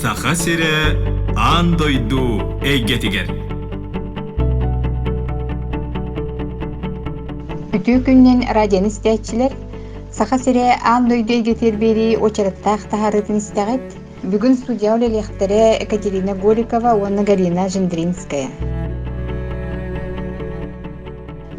Саха сирэ аан дойду эйгэтигэр. Үтүө күнүнэн радионы истээччилэр! Саха сирэ аан дойду эйгэтигэр биэрии уочараттаах таһаарыытын истэҕит. Бүгүн студия үлэлиэхтэрэ Екатерина Голикова уонна Галина Жендринская.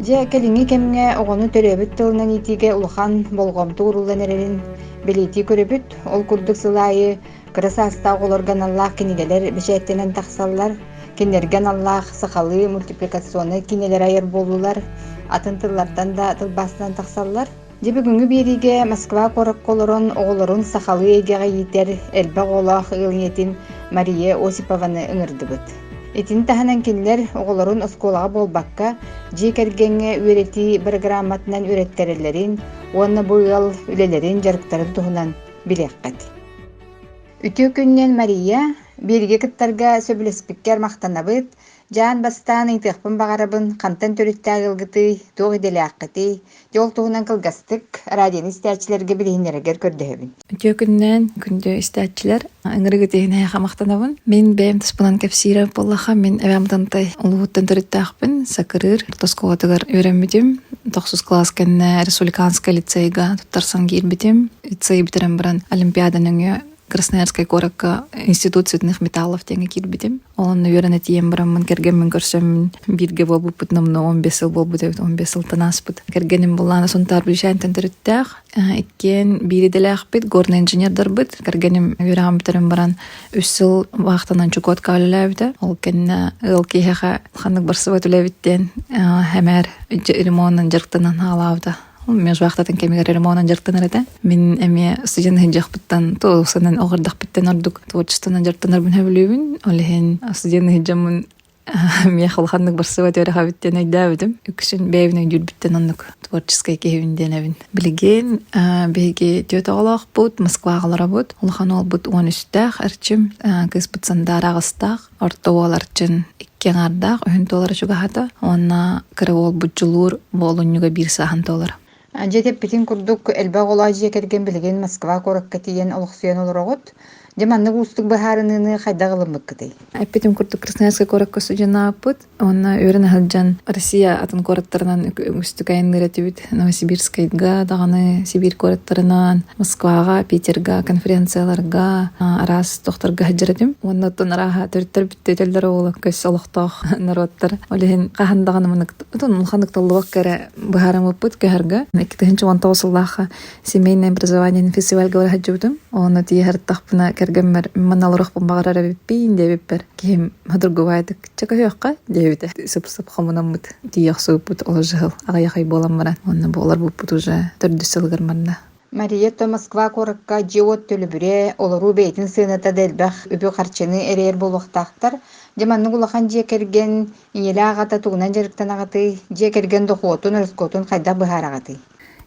Дьэ, кэлиҥҥи кэмҥэ оҕону төрөөбүт тылынан иитиигэ улахан болҕомто ууруллан эрэрин бэлиэтии көрөбүт. Ол курдук сыл аайы кыра саастаах оҕолорго аналлаах кинигэлэр бэчээттэнэн тахсаллар. Кинилэргэ аналлаах сахалыы мультипликационнай киинэлэр айар буоллулар, атын тыллартан да тылбаастанан тахсаллар. Дьэ бүгүҥҥү биэриигэ Москва куоракка олорон оҕолорун сахалыы эйгэҕэ иитэр элбэх оҕолоох ыал ийэтин Мария Осипованы ыҥырдыбыт. Итини таһынан кинилэр оҕолорун оскуолаҕа буолбакка, дьиэ кэргэҥҥэ үөрэтии бырагырааматынан үөрэттэрэллэрин уонна бу ыал үлэлэрин, дьарыктарын туһунан билиэххит. Үтүө күнүнэн Мария, биэриигэ кыттарга сөбүлэспиккэр махтанабыт. Дьаан бастаан ыйытыахпын баҕарабын, хантан төрүттээх ыалгытый, туох идэлээххитий? Дьэ ол туһунан кылгастык радионы истээччилэргэ билиһиннэрэргэр көрдөһөбүн. Үтүө күнүнэн күндү истээччилэр, ыҥырыгыт иһин эһиэхэ махтанабын. Мин бэйэм туспунан кэпсиирэ буоллаха, мин эбээм Тантай улууһуттан төрүттээхпин, Сакырыыр орто оскуолатыгар үөрэммитим. Тохсус кылаас кэннэ республиканскай лицейга туттарсан киирбитим. Лицей бүтэрэн баран Олимпиада нөҥүө Красноярскай куоракка Институт цветных металлов диэҥҥэ киирбитим. Ол онно үөрэнэ тиийэн бараммын кэргэммин көрсөммүн бииргэ буолбуппут номнуо 15 сыл буолбут эбит, 15 сылтан ааспыт. Кэргэним буллаана Сунтаар Бүлүүчээнтэн төрүттээх. Иккиэн биир идэлээхпит, горный инженердарбыт. Кэргэним үөрэҕин бүтэрэн баран үс сыл вахтанан Чукотка үлэлээбитэ. Ол кэннэ ыал киһиэхэ ханнык барсыбат үлэбит диэн эмээр ремонунан дьарыктанан хаалаабыта. Межвахтатын кэмигэр ремонан дьарыктанар этэ. Мин эмиэ студент сылдьыахпыттан, туосанан оҕордохпуттан ордук творчествонан дьарыктанарбын сөбүлүүбүн. Ол иһин студент сылдьаммын миэхэ улаханнык барсыбат үөрэхэбит диэн өйдөөбүтүм. Үксүн бэйэбин өйдүүрбүттэн оннук творческай киһибин диэнэбин. Билигин биһиги түөрт оҕолоохпут, Москваҕа олоробут. Улахан уолбут уон үстээх Эрчим, кыыспыт Сандаара аҕыстаах, орто уол Арчын икки аҥаардаах, үһүн туолара чугаһата уонна кыра уолбут Дьулуур буолунньуга биир сааһын туолар. Дьиэ тэппитин курдук элбэх оҕолоох дьиэ кэргэн билигин Москва куоракка тиийэн олохсуйан олороҕут. Дьэ маннык уустук быһаарыныыны хайдах ылыммыккытый? Эппитим курдук Красноярскай куоракка студеннаабыппыт уонна үөрэнэ сылдьан Россия атын куораттарынан үгүстүк айанныыр этибит. Новосибирскайга даҕаны Сибиир куораттарынан, Москваҕа, Питерга конференцияларга араас тохторго сылдьар этим. Уонна оттон арааһа төрүттэр бүттүтэллэр оҕолор көс олохтоох норуоттар. Ол иһин хаһан даҕаны мынык улаханнык толлубакка эрэ быһаарыммыппыт көһөргө. 2019 сыллаахха семейное образование фестивальга бара сылдьыбытым. Онно тиийэ сырыттахпына кэргэммэр манна олоруохпун баҕарар эбиппин диэбиппэр киһим судургубаайдык чэ көһүөххэ диэбитэ. Сып-сып хомунаммыт тиийэ охсубуппут ол жыл аҕыйах ый буолан баран уонна бу олорбуппут уже төрдүс сылыгар манна. Мария то Москва куоракка дьиэ-уот төлөбүрэ, олоруу бэйэтин сыаната да элбэх үбү-харчыны эрэйэр буолуохтаахтар. Дьэ маннык улахан дьиэ кэргэн ийэлээх аҕата тугунан дьарыктанаҕытый? Дьиэ кэргэн дохуотун, ороскуотун хайдах быһаараҕытый?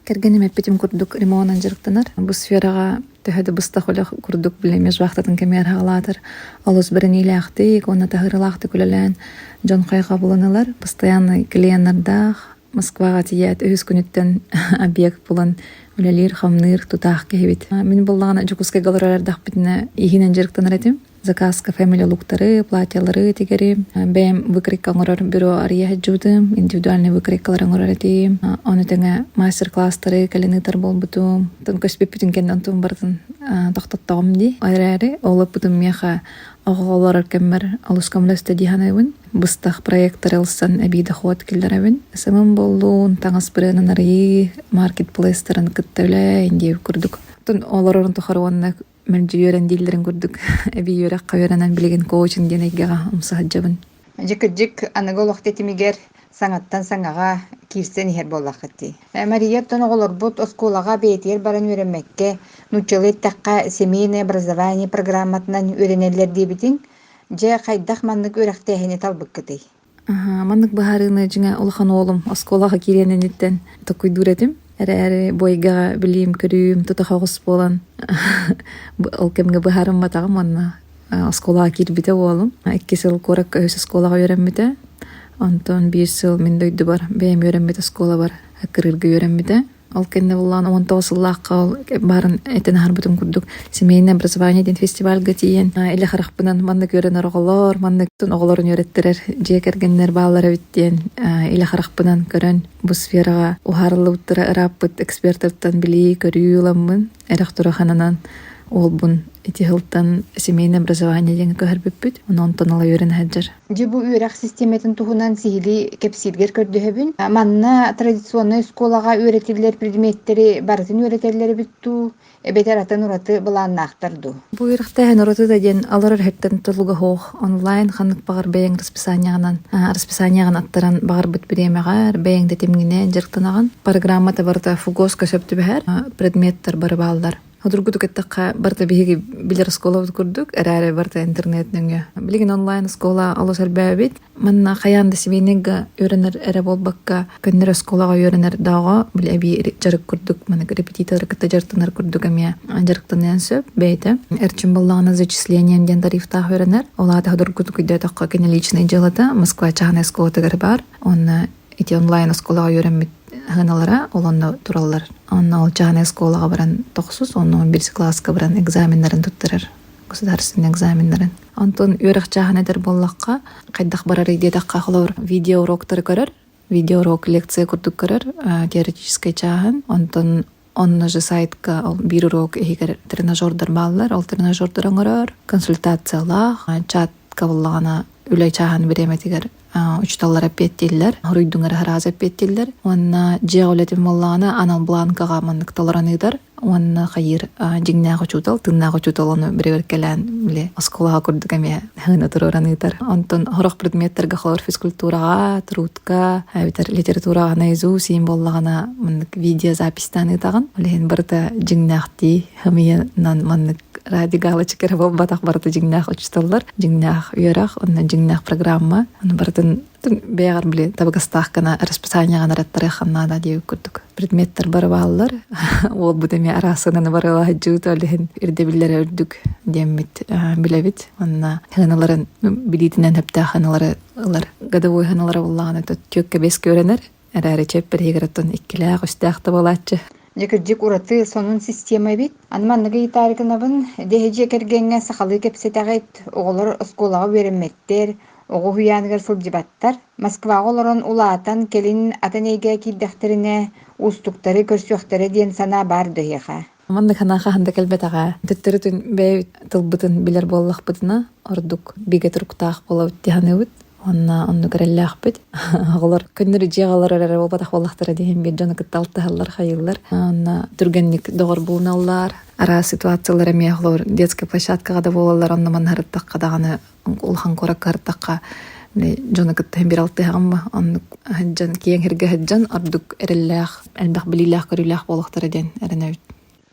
Кэргэним эппитим курдук ремонан дьарыктанар. Бу сфераҕа төһө да быстах үлэ курдук били межвахтатын кэмигэр хаалаатар олус бэриниилээхтик уонна таһыыралаахтык үлэлээн дьон хайҕабылын ылар. Постоянный клиеннардаах Москваҕа тиийээт үһүс күнүттэн объект булан үлэлиир-хамныыр тутаах киһибит. Мин буллаҕына Дьокуускайга олорор эрдэхпитинэ иһинэн дьарыктанар этим. Заказка family луктары, платьялары тигэрим. Бэйэм выкройка оҥорор бюро арыйа сылдьыбытым, индивидуальный выкройкалары оҥорор этим. Ону тэҥэ мастер-класстары кэлин ыытар буолбутум. Онтон көспүппүтүн кэннэ онтум барытын тохтоттоҕум дии. Ол эрээри ол ыппытым миэхэ оҕо олорор кэммэр олус көмөлөстө дии саныыбын. Быстах проекттары ылсан эбии дохуот киллэрэбин. СММ буоллун, таҥас бырыанын арыйыы, маркетплейстарын кытта үлэ, диэбит курдук. Оттон олорорун тухары уонна мэлдьи үөрэн дииллэрин курдук эбии үөрэххэ үөрэнэн билигин коучинг диэн эйгэҕэ умса сылдьабын. Дьэ кырдьык аныгы олох тэтимигэр саҥаттан саҥаҕа киирсэн иһэр буоллаххыт дии. Мария оттон оҕолорбут оскуолаҕа бэйэтигэр баран үөрэммэккэ, нууччалыы эттэххэ, семейное образование программатынан үөрэнэллэр диэбитиҥ. Дьэ, хайдах маннык үөрэхтээһини талбыккытый? Маннык быһаарыыны дьиҥэ улахан уолум оскуолаҕа киириэн инниттэн токуйдуур этим. Эрээри бу эйгэҕэ билиим-көрүүм тута хоҕус буолан ол кэмҥэ быһаарымматаҕым уонна оскуолаҕа киирбитэ уолум. Икки сыл куоракка үһүс оскуолаҕа үөрэммитэ. Онтон биир сыл мин дойдубар бэйэм үөрэммит оскуолабар Кырыырга үөрэммитэ. Ол кэннэ буллаан 19 сыллаахха ол баарын этэн аһарбытым курдук семейное образование диэн фестивальга тиийэн илэ харахпынан маннык үөрэнэр оҕолор, маннык оҕолорун үөрэттэрэр дьиэ кэргэннэр бааллар эбит диэн илэ харахпынан көрөн бу сфераҕа уһаарыллыбыттара ырааппыт экспертартан билии, көрүү ыламмын эрэх-турах хананан уолбун ити сылтан семейное образование диэн көһөрбүппүт. Онон онтон ыла үөрэнэ сылдьар. Дьэ бу үөрэх систиэмэтин туһунан сиһилии кэпсииргэр көрдөһөбүн. Манна традиционнай оскуолаҕа үөрэтиллэр предметтэри барытын үөрэтэллэр эбит дуу, эбэтэр атын ураты былааннаахтар дуу? Бу үөрэхтээһин уратыта диэн алар өрөһүттэн тутулуга суох онлайн ханнык баҕар бэйэҥ расписаниеҕынан расписаниеҕын аттаран баҕарбыт бириэмэҕэр бэйэҥ тэтимҥинэн дьарыктанаҕын. Программата барыта ФГОСка сөп түбэһэр, предметтэр бары бааллар. Судургутук эттэххэ, барыта биһиги билэр оскуолабыт курдук, эрээри барыта интернет нөҥүө. Билигин онлайн оскуола олус элбээбит. Манна хайаан да семейныйга үөрэнэр эрэ буолбакка, көннөрү оскуолаҕа үөрэнэр дааҕа били эбии дьарык курдук, маннык репетиторы кытта дьарыктанар курдук эмиэ дьарыктаныан сөп бэйэтэ. Эрчим буоллаҕына зачислением диэн тарифтаах үөрэнэр. Ол аата судургутук өйдөөтөххө кини личный дьыалата Москва чааһынай оскуолатыгар баар. Онно ити онлайн оскуолаҕа үөрэммит сыаналара ол онно тураллар. Онно ол чааһынай оскуолаҕа баран тохсус, онно 11 кылааска баран экзаменнарын туттарар государственный экзаменнарын. Онтон үөрэх чааһын этэр буоллахха, хайдах барарый диэтэххэ, холобур, видеоуроктары көрөр, видеоурок лекция курдук көрөр, теоретическай чааһын. Онтон онно же сайтка ол биир урок иһигэр тренажердар бааллар, ол тренажердары оҥорор, консультациялаах, чатка буоллаҕына үлэ чааһын бириэмэтигэр учууталлар эппиэттииллэр, хоруйдуҥ эрэ араас эппиэттииллэр. Уонна дьиэҕэ үлэтин буоллаҕына анал бланкаҕа маннык толорон ыытар. Уонна хайыыр дьиҥнээх учуутал, тыыннаах учуутал ону бэрэбиэркэлээн били оскуолаҕа курдук эмиэ сыана туруоран ыытар. Онтон сорох предметтэргэ холобур физкультураҕа, трудка, эбэтэр литератураҕа наизусть иин буоллаҕына маннык видеозаписьтаан ыытаҕын. Ол иһин барыта дьиҥнээхтии хымыйанан маннык ради галочка эрэ буолбатах барыта дьиҥнээх учууталлар, дьиҥнээх үөрэх, уонна дьиҥнээх программа. Аны барытын бэйэҕэр били табыгастаах гына расписаниеҕа нараттарыахха наада диэбит курдук. Предметтэр бары бааллар. Уолбут эмиэ араас сыананы барылаһдьыыт ол иһин ирдэбиллэрэ үрдүк диэммит билэбит. Уонна сыаналарын билиитинэн сөптөөх сыаналары ылар. Годовой сыаналара буоллаҕына түөккэ бэскэ үөрэнэр. Эрээри чэппэр иһигэр оттон иккилээх, үстээх да буолааччы. Дьэ кырдьык ураты сонун система эбит. Аны манныгы ыйытаары гынабын, дьэ дьиэ кэргэҥҥэ сахалыы кэпсэтэҕит, оҕолор оскуолаҕа үөрэммэттэр, оҕо уһуйааныгар сылдьыбаттар. Москваҕа олорон улаатан, кэлин атын эйгэҕэ киирдэхтэринэ, уустуктары көрсүөхтэрэ диэн санаа баар дуо эһиэхэ? Маннык санаа хаһан да кэлбэтэҕэ. Төттөрүтүн бэйэбит тылбытын билэр буоллахпытына, ордук бигэ туруктаах буолабыт дии саныыбыт. Уонна оннук эрэллээхпит. Оҕолор көннөрү дьиэҕэ олорор эрэ буолбатах буоллахтара диэн биир дьону кытта алтыһаллар, хайыыллар. Онно түргэнник доҕор булуналлар. Араас ситуациялар эмиэ холобур детскай площадкаҕа да буолаллар, онно манна сырыттахха даҕаны улахан куоракка сырыттахха дьону кытта син биир алтыһаҕын ба оннук сылдьан киэҥ сиргэ сылдьан ордук эрэллээх, элбэх билиилээх-көрүүлээх буолуохтара диэн эрэнэбит.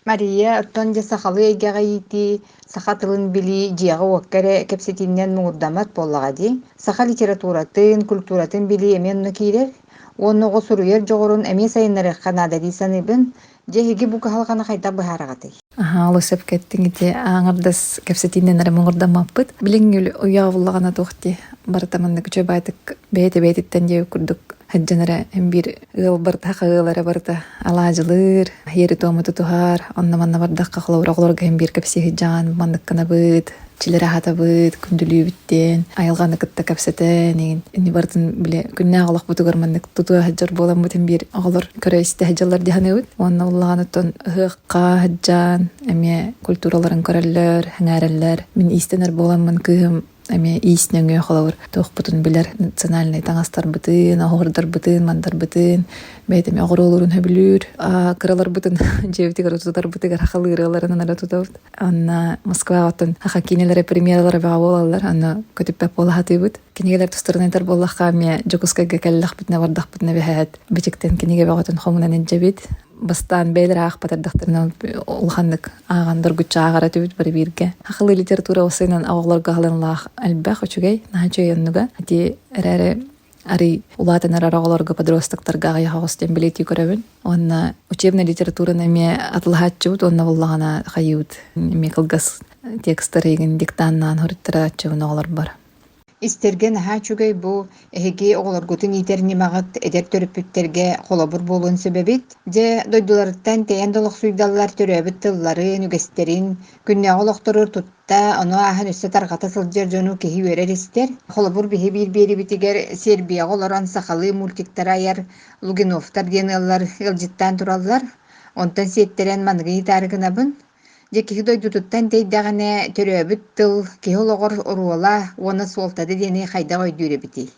Мария, оттон дьэ сахалыы эйгэҕэ иитии, саха тылын билии дьиэҕэ-уокка эрэ кэпсэтиинэн муҥурдаммат буоллаҕа дии. Саха литературатын, культуратын билии эмиэ онно киирэр. Уонна оҕо суруйар дьоҕурун эмиэ сайыннарыахха наада дии саныыбын. Дьэ, эһиги бу кыһалҕаны хайдах быһаараҕытый? Аһаа, олус сөпкө эттиҥ ити аҥардас кэпсэтиинэн эрэ муҥурдаммаппыт. Билиҥҥи уйаҕа буллаҕына туох дии, барыта маннык үчүгэй баайтык бэйэтэ бэйэтиттэн диэбит курдук сылдьан эрэ биир ыал барыта саха ыала эрэ барыта алаадьылыыр, иэри-туому тутуһар, онно-манна бардахха холобур оҕолорго иһин биир кэпсии сылдьаҕын манныккынабыт, чилэри аһатабыт, күндүлүүбүт диэн айылҕаны кытта кэпсэтэн игин ини барытын били күннээх олохпутугар маннык тутуа сылдьар буоламмытын биир оҕолор көрө истэ сылдьаллар дии саныыбыт. Уонна улахан оттон ыһыахха сылдьан эмиэ культураларын көрөллөр, сэҥээрэллэр. Мин иистэнэр буоламмын кыыһым эмиэ иис нөҥүө холобур туохпутун билэр национальнай таҥастарбытын, оһуордарбытын, мандарбытын бэйэтэ эмиэ оҕуруолуурун сөбүлүүр. Кыраларбытын дьиэбитигэр тутарбытыгар сахалыы ырыаларынан эрэ тутабыт. Анна Москваҕа оттон саха киинэлэрэ премьералара бөҕө буолаллар. Аны көтүппэт буола сатыыбыт. Кинигэлэр тустарынан этэр буоллахха, эмиэ Дьокуускайга кэллэхпитинэ, бардахпытына бэһээт бичиктэн кинигэ бөҕөтүн хомунан илдьэбит. Бастаан бэйэлэрэ аахпатардахтарына улаханнык ааҕан доргуччу ааҕар этибит бары бииргэ. Сахалыы литература осыынан оҕолорго аһылынлаах элбэх үчүгэй, наһаа үчүгэй оннуга. Ити эрээри арый улаатан эрэр оҕолорго подростоктарга аҕыйах оҕус диэн бэлиэтии көрөбүн. Уонна учебнай литератураны эмиэ атылаһааччыбыт уонна буллаҕына хайыыбыт эмиэ кылгас текстары игин диктаннаан хоруттарааччыбын оҕолорбор. Истэргэ наһаа үчүгэй бу эһиги оҕолоргутун иитэр ньымаҕыт эдэр төрөппүттэргэ холобур буолуон сөп эбит. Дьэ, дойдуларыттан тэйэн да олохсуйдаллар төрөөбүт тылларын, үгэстэрин, күннээҕи олохтору тутта, ону ааһан өссө тарҕата сылдьар дьону киһи үөрэр истэр. Холобур, биһи биир биэрибитигэр Сербияҕа олорон сахалыы мультиктары айар Лугиновтар диэн ыаллар ыалдьыттаан тураллар. Онтон сиэттэрэн маныгы ыйытаары гынабын. Дьэ киһи дойдутуттан тэйдэҕинэ төрөөбүт тыл киһи олоҕор оруола уонна суолтата диэни хайдах өйдүүр эбитий?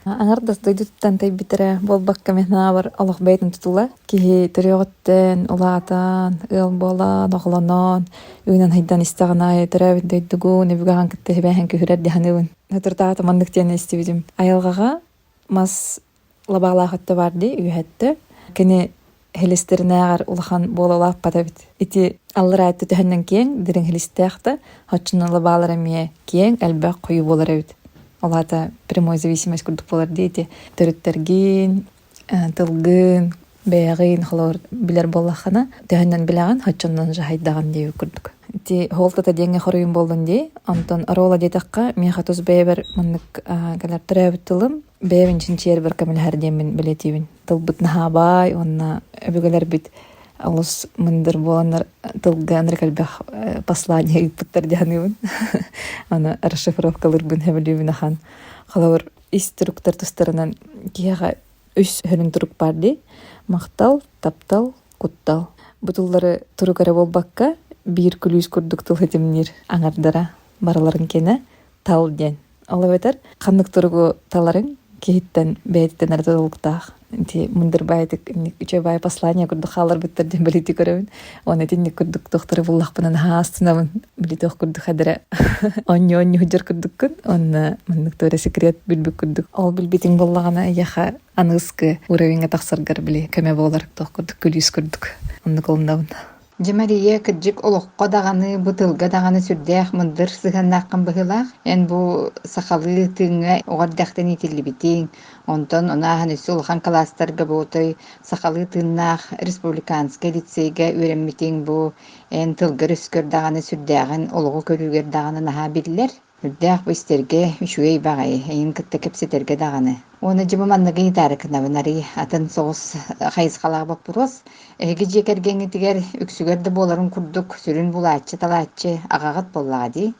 Аҥардас дойдутуттан тэйбитэрэ буолбакка мин санаабар олох бэйэтин тутула. Киһи төрүөҕүттэн улаатан, ыал буолан, оҕолонон, үүнэн-сайдан истэҕин аайы төрөөбүт дойдугун, өбүгэҕин кытта сибээһин күүһүрэр дии саныыбын. Соторутааҕыта маннык диэн истибитим. Айылҕаҕа мас лабаалаах өттө баар дии, үөһэ өттө. Кини һилистэринээҕэр улахан буола улааппат эбит. Ити аллараа өттө төһөннөн киэҥ, дириҥ һилистээх да, оччонон лабаалар эмиэ киэҥ, элбэх хойуу буолар эбит. Ол аата прямой зависимость курдук буолар дии ити. Төрүттэргин, тылгын, бэйэҕин холобур билэр буоллаххына, төһөннөн билэҕин, оччонон дьаһайдаҕын диэбит курдук. Ити суолтата диэҥҥэ хоруйум буоллун дии. Онтон оруола диэтэххэ, миэхэ тус бэйэбэр маннык кэлэр төрөөбүт тылым бэйэбин чинчийэрбэр көмөлөһөр диэммин бэлиэтиибин. Тылбыт наһаа баай уонна өбүгэлэрбит олус мындыр буоланнар тылга ынырык элбэх послание ыыппыттар дии саныыбын. Аны расшифровкалыырбын сөбүлүүбүн ахан. Холобур, ис туруктар тустарынан киһиэхэ үс сүрүн турук баар дии. Махтал, таптал, куттал. Бу тыллары турук эрэ буолбакка, биир күлүүс курдук тыл ситимниир аҥардара барыларын киэнэ тал диэн. Ол эбэтэр ханнык туругу таларыҥ киһиттэн бэйэтиттэн эрэ тутулуктаах. Ити мындыр баайдык инник үчүгэй баай послание курдук хаалларбыттар диэн бэлиэтии көрөбүн. Уонна итинник курдук туохтары буллахпына наһаа астынабын. Били туох курдук хадара онньу-онньу сылдьар курдуккун. Уонна маннык туора секрет билбит курдук. Ол билбитиҥ буоллаҕына эйиэхэ аныгыскы уровеньҥа тахсаргар били көмө буолар туох курдук күлүүс курдук. Оннук ылынабын. Дьэ, Мария, кырдьык олоххо даҕаны, бу тылга даҕаны сүрдээх мындыр сыһыаннааххын быһыылаах. Эн бу сахалыы тыыҥҥа оҕо эрдэхтэн иитиллибитиҥ, онтон ону ааһан өссө улахан кылаастарга бу отой сахалыы тыыннаах республиканскай лицейгэ үөрэммитиҥ бу эн тылгар-өскөр даҕаны сүрдээҕин олоҕу көрүүгэр даҕаны наһаа биллэр. Үрдээх бу истэргэ үчүгэй баҕайы, эйигин кытта кэпсэтэргэ даҕаны. Уонна дьэ бу манныгы ыйытаары гынабын арый атын соҕус хайысхалаах боппуруос. Эһиги дьиэ кэргэҥҥитигэр үксүгэр да буоларын курдук сүрүн булааччы-талааччы аҕаҕыт буоллаҕа дии.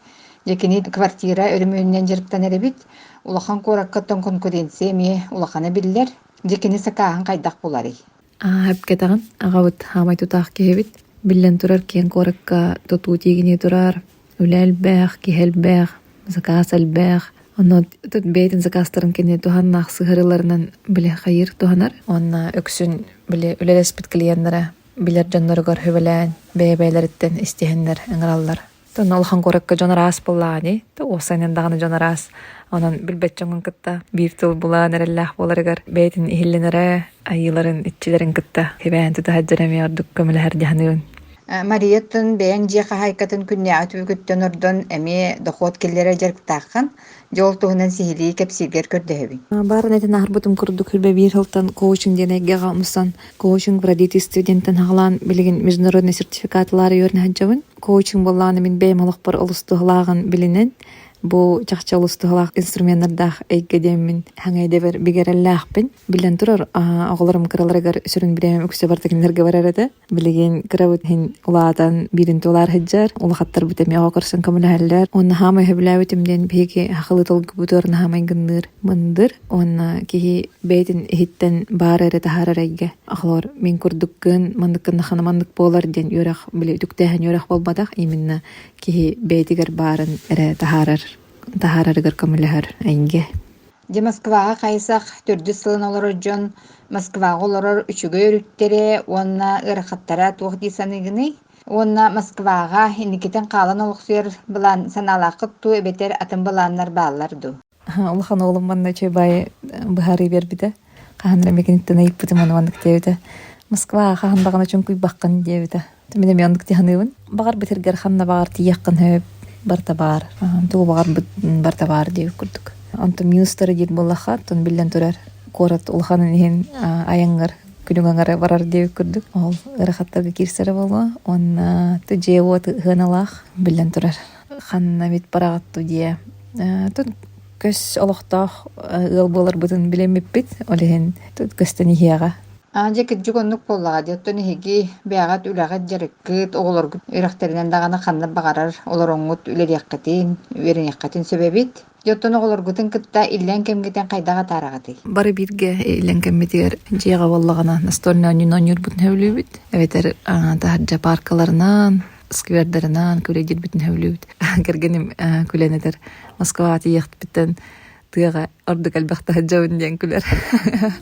Дьэ кини квартира өрөмүөнүнэн дьарыктанар эбит. Улахан куоракка оттон конкуренция эмиэ улахана биллэр. Дьэ кини сакааһын хайдах буларый? Эпкэтэҕин, аҕабыт хаамай тутаах киһибит. Биллэн турар, киэҥ куоракка тутуу тиигинии турар, үлэ элбэх, киһи элбэх, заказ элбэх. Онно бэйэтин заказтарын кини туһаннаах сыһыарыыларынан били хайыыр туһанар. Уонна үксүн били үлэлэспит клиеннэрэ билэр дьонноругар сүбэлээн, бэйэ-бэйэлэриттэн истиһэннэр ыҥыраллар. Онно улахан куоракка дьон араас буоллаҕа дии. Уопсайынан даҕаны дьон араас. Онон билбэт дьоҥҥун кытта биир тыл булан эрэллээх буоларыгар бэйэтин иһиллэнэрэ, айыыларын, иччилэрин кытта сибээһин тута сылдьара эмиэ ордук көмөлөһөр дии саныыбын. Марияттан бэйэҥ дьиэ хаһаайкатын күннээҕи түбүгүттэн ордон эмиэ дохуот киллэрэр дьарыктааххын. Дьэ ол туһунан сиһилии кэпсииргэр көрдөһөбүн. Баарын этэн аһарбытым курдук хүрбэ биир сылтан коучинг диэн эйгэҕэ умсан коучинг в родительстве диэнтэн саҕалаан билигин международный сертификатлаары үөрэнэ сылдьабын. Коучинг буоллаҕына мин бэйэм олохпор олус туһалааҕын билинэн, бу чахчы олус туһалаах инструменнардаах эйгэ диэммин хаҥайдэбэр бигэрэллээхпин. Биллэн турар, оҕолорум кыраларыгар сүрүн бириэмэм үксэ барыта кинилэргэ барар этэ. Билигин кырабыт иһин улаатан биирин тулаар сылдьар, улахаттарбыт эмиэ оҕо көрсөн көмөлөһөллөр. Уонна хаамай сөбүлээбитим диэн биһиги сахалыы толгубутугар наһаа майгынныыр мындыр уонна киһи бэйэтин иһиттэн баар эрэ таһаарар эйгэ. Оҕолор мин курдуккун, манныккын хана маннык буолар диэн үөрэх, били үтүктээһин үөрэх буолбатах, именно киһи бэйэтигэр баарын эрэ таһаарар, таһаарарыгар көмөлөһөр эйгэ. Дьэ Москваҕа хайсах төрдүс сылын олорор дьон Москваҕа олорор үчүгэй өрүттэрэ уонна ыарахаттара туох дии саныыгыный? Уонна Москваҕа инникитин хаалан олохсуйар былаан санаалааххыт дуу эбэтэр атын былааннар бааллар дуу? Улахан уолум манна үчүгэй баайы быһаарыы биэрбитэ. Хаһан эрэ миигиниттэн ыйыппытым ону маннык диэбитэ. Москваҕа хаһан даҕаны чуҥкуйбаххын диэбитэ. Мин эмиэ оннук дии саныыбын. Баҕарбыт сиргэр ханна баҕар тиийиэххин сөп, барыта баар. Тугу баҕарбыт барыта баар диэбит курдук. Онтон минустары диир буоллахха, оттон биллэн турар, куорат улаханын иһин айаҥҥар күнүҥ аҥара барар диэбит курдук. Ол ыарахаттарга киирсэрэ буолуо. Уонна дьиэ-уот ыһыаналаах биллэн турар. Ханна эбит бараҕыт дуу диэ. Көс олохтоох ыал буоларбытын билиммиппит, ол иһин көстөн иһиэҕэ. Аа, дьэ, кырдьык оннук буоллаҕа дии. Оттон эһиги бэйэҕит үлэҕит, дьарыккыт, оҕолоргут үөрэхтэринэн даҕаны ханна баҕарар олороҥҥут үлэлиэххитин, үөрэниэххитин сөп эбит. Дьэ, оттон оҕолоргутун кытта иллэҥ кэмҥитин хайдах атаараҕытый? Бары бииргэ иллэҥ кэммитигэр дьиэҕэ буоллаҕына настольнай оонньууну оонньуурбутун сөбүлүүбүт. Эбэтэр таһырдьа пааркаларынан, сквердарынан күлэйдиирбитин сөбүлүүбүт. Кэргэним күлэн этэр, Москваҕа тиийиэхпиттэн тыаҕа ордук элбэх таһырдьабын диэн күлэр.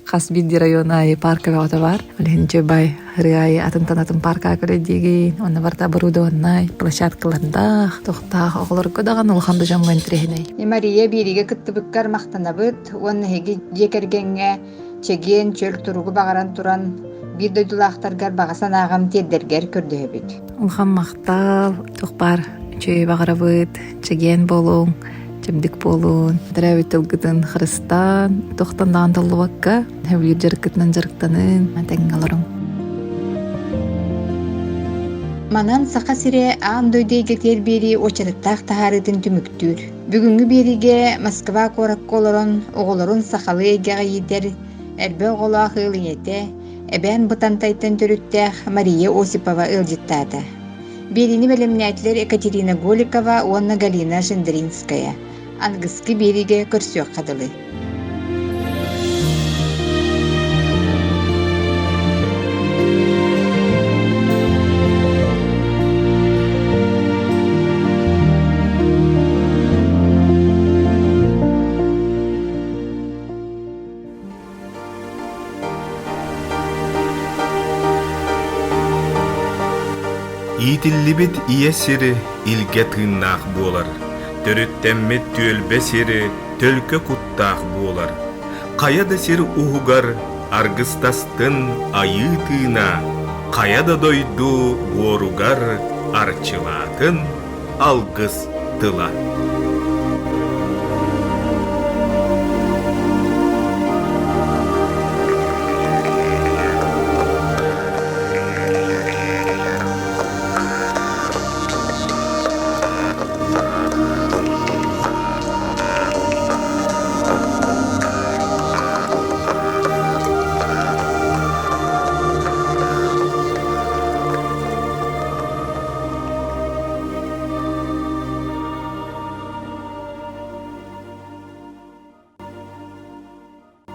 Хас биирдии район аайы парка бөҕөтө баар. Ол иһин Чөбай ырыа аайы атынтан атын паркаҕа күлэйдиигин. Онно барыта оборудованнай, площадкалардаах, туохтаах оҕолорго даҕаны улахан да дьоҥҥо интэриэһинэй. Мария биэриигэ кыттыбыккар махтанабыт уонна эһиги дьиэ кэргэҥҥэ чэгиэн, чөл туругу баҕаран туран биир дойдулаахтаргар баҕа санааҕын тиэрдэргэр көрдөһөбүт. Улахан махтал, туох баар үчүгэй баҕарабыт, чэгиэн буолуҥ, чэбдик буолуҥ, төрөөбүт тылгытын харыстаан, туохтан даҕаны толлубакка, сөбүлүүр дьарыккытынан дьарыктаныҥ, тэҥҥэ олоруҥ. Манан Саха сирэ аан дойду эйгэтигэр биэрии уочараттаах таһаарыытын түмүктүүр. Бүгүҥҥү биэриигэ Москва куоракка олорон оҕолорун сахалыы эйгэҕэ иитэр элбэх оҕолоох ыал ийэтэ, Эбээн Бытантайтан төрүттээх Мария Осипова ыалдьыттаата. Биэриини бэлэмнээтилэр Екатерина Голикова уонна Галина Жендринская. Аныгыскы биэриигэ көрсүөххэ дылы. Иитиллибит ийэ сири илгэ тыыннаах буолар, төрүттэммит түөлбэ сири төлкө куттаах буолар. Хайа да сир уһугар аргыстастын айыы тыына, хайа да дойду буоругар арчылаатын алгыс тыла.